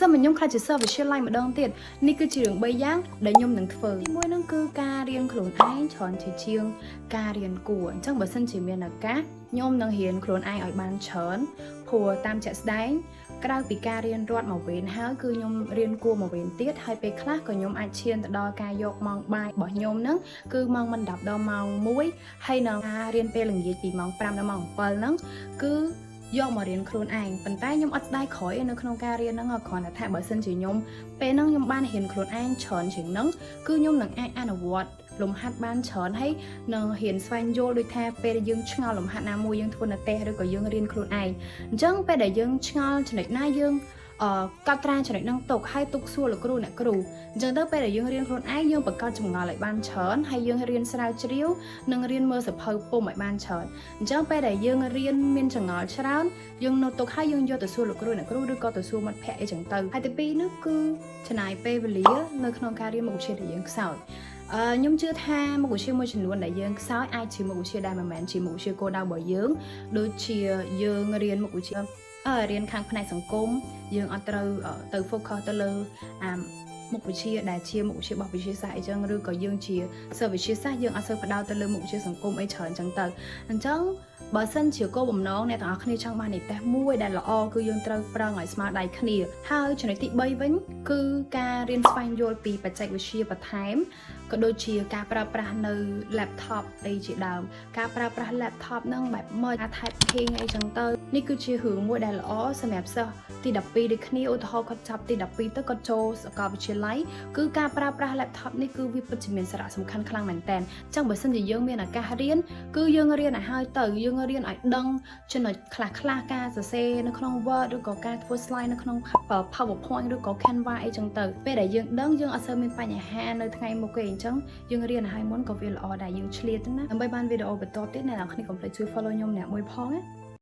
សិនមកខ្ញុំក្លាយជាសិស្សវិទ្យាល័យម្ដងទៀតនេះគឺជារឿង3យ៉ាងដែលខ្ញុំនឹងធ្វើទីមួយហ្នឹងគឺការរៀនខ្លួនឯងច្រើនជាជាងការរៀនគួរអញ្ចឹងបើសិនជាមានឱកាសខ្ញុំនឹងរៀនខ្លួនឯងឲ្យបានច្រើនព្រោះតាមជាក់ស្ដែងក្រៅពីការរៀនរត់មកវេនហើយគឺខ្ញុំរៀនគួរមកវេនទៀតហើយពេលខ្លះក៏ខ្ញុំអាចឈានទៅដល់ការយកម៉ោងបាយរបស់ខ្ញុំហ្នឹងគឺម៉ោងមិន10ដល់ម៉ោង1ហើយនឹងការរៀនពេលល្ងាចពីម៉ោង5ដល់ម៉ោង7ហ្នឹងគឺយកមករៀនខ្លួនឯងប៉ុន្តែខ្ញុំអត់ស្ដាយក្រោយនៅក្នុងការរៀនហ្នឹងគ្រាន់តែថាបើសិនជាខ្ញុំពេលហ្នឹងខ្ញុំបានរៀនខ្លួនឯងច្រើនជាងហ្នឹងគឺខ្ញុំនឹងអាចអនុវត្តលំហាត់បានច្រើនហើយនឹងរៀនស្វែងយល់ដូចថាពេលដែលយើងឆ្ងល់លំហាត់ណាមួយយើងធ្វើនៅផ្ទះឬក៏យើងរៀនខ្លួនឯងអញ្ចឹងពេលដែលយើងឆ្ងល់ចំណុចណាយើងអឺកត់ត្រាចំណុចហ្នឹងទុកហើយទុកសួរលោកគ្រូអ្នកគ្រូអញ្ចឹងទៅពេលដែលយើងរៀនខ្លួនឯងយើងបង្កើតចម្ងល់ឲ្យបានច្រើនហើយយើងរៀនស្រាវជ្រាវនិងរៀនមើលសៀវភៅពុម្ពឲ្យបានច្រើនអញ្ចឹងពេលដែលយើងរៀនមានចម្ងល់ច្រើនយើងនៅទុកហើយយើងយកទៅសួរលោកគ្រូអ្នកគ្រូឬក៏ទៅសួរមិត្តភ័ក្តិអីចឹងទៅហើយទីពីរនោះគឺចំណាយពេលវេលានៅក្នុងការរៀនមុខវិជ្ជាដែលយើងខ្សោយអឺខ្ញុំជឿថាមុខវិជ្ជាមួយចំនួនដែលយើងខ្សោយអាចជាមុខវិជ្ជាដែលមិនមែនជាមុខវិជ្ជាគោលដៅរបស់យើងដូចជាយើងរៀនមុខវិជ្ជាអឺរៀនខាងផ្នែកសង្គមយើងអត់ត្រូវទៅ focus ទៅលើអាមុខវិជ្ជាដែលជាមុខវិជ្ជារបស់វិទ្យាសាស្ត្រអីចឹងឬក៏យើងជាសិស្សវិទ្យាសាស្ត្រយើងអត់សូវផ្ដោតទៅលើមុខវិជ្ជាសង្គមអីច្រើនចឹងទៅអញ្ចឹងបើសិនជាគោលបំណងអ្នកទាំងអស់គ្នាចង់បាននិទេសមួយដែលល្អគឺយើងត្រូវប្រឹងឲ្យស្មើដៃគ្នាហើយចំណុចទី3វិញគឺការរៀនស្វែងយល់ពីបច្ចេកវិទ្យាបន្ថែមក៏ដូចជាការប្រើប្រាស់នៅ laptop អីជាដើមការប្រើប្រាស់ laptop ហ្នឹងបែបម៉េចការ typing អីចឹងទៅនេះគឺជារឿងមួយដែលល្អសម្រាប់សិស្សទី12ដូចគ្នាឧទាហរណ៍គាត់ចាប់ទី12ទៅគាត់ចូលសាកលវិទ្យាល័យគឺការប្រើប្រាស់ laptop នេះគឺវាពិតជាមានសារៈសំខាន់ខ្លាំងមែនតើអញ្ចឹងបើសិនជាយើងមានឱកាសរៀនគឺយើងរៀនឲ្យហើយទៅយើងរៀនឲ្យដឹងចំណុចខ្លះខ្លះការសរសេរនៅក្នុង Word ឬក៏ការធ្វើ slide នៅក្នុង PowerPoint ឬក៏ Canva អីចឹងទៅពេលដែលយើងដឹងយើងអត់សូវមានបញ្ហានៅថ្ងៃមុខទេអញ្ចឹងយើងរៀនឲ្យហើយមុនក៏វាល្អដែរយើងឆ្លៀតណាដើម្បីបានវីដេអូបន្តទៀតអ្នកទាំងអស់គ្នាកុំភ្លេចជួយ follow ខ្ញុំម្នាក់មួយផងណា។